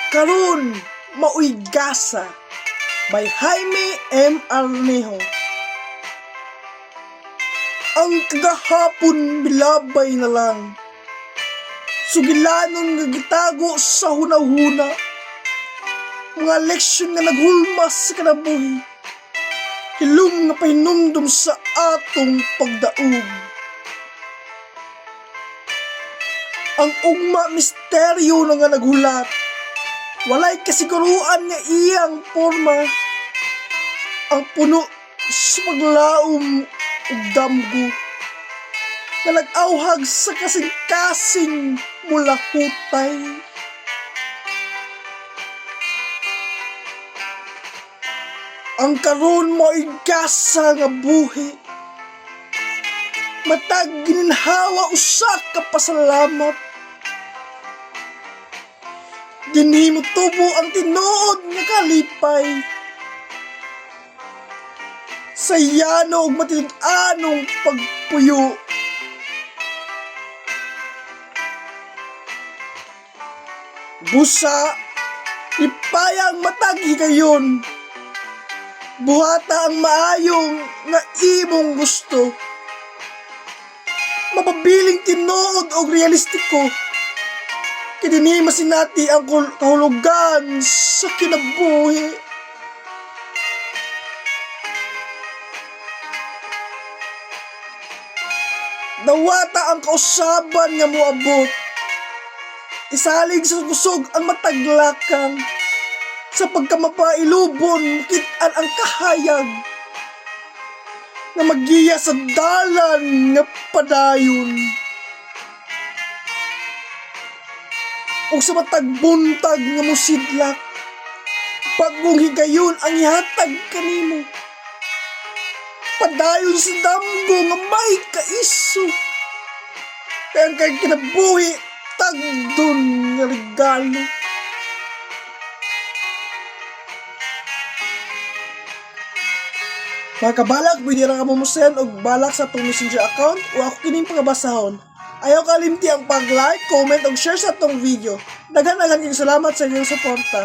Karon maoy gasa by Jaime M. Arnejo. Ang kagahapon milabay na lang. Sugilanon nga gitago sa hunahuna. Mga leksyon nga naghulmas sa kinabuhi. Hilom nga pahinumdum sa atong pagdaog. Ang ugma misteryo na nga naghulat. Walay kasiguruan nga iyang porma. Ang puno sa paglaom ug damgo nga nag-awhag sa kasing-kasing mulahutay. Ang karon mo'y gasa nga buhi. Matag gininhawa usa ka pasalamat. Dinhi mo tubo ang tinuod nga kalipay. Sa yano ug matinud-anong pagpuyo. Busa, lipaya ang matag higayon. Buhata ang maayong nga imong gusto. Mapabiling tinuod og realistiko. Kay dinhi masinati ang kahulugan sa kinabuhi. Dawata ang kausaban nga moabot. Isalig sa kusog ang mataglakang. Sa pagkamapailubon, makit-an ang kahayag nga magiya sa dalan nga padayon. Ug sa matag buntag nga mosidlak, bagong higayon ang ihatag kanimo. Padayon sa damgo nga may kaiso. Kay ang kay kinabuhi, tagdon nga regalo. Mga kabalak, pwede ra ka mo send og balak sa atong Messenger account o ako kining pagabasahon. Ayaw kalimti ang pag-like, comment og share sa atong video. Daghan-daghan kayong salamat sa inyong suporta.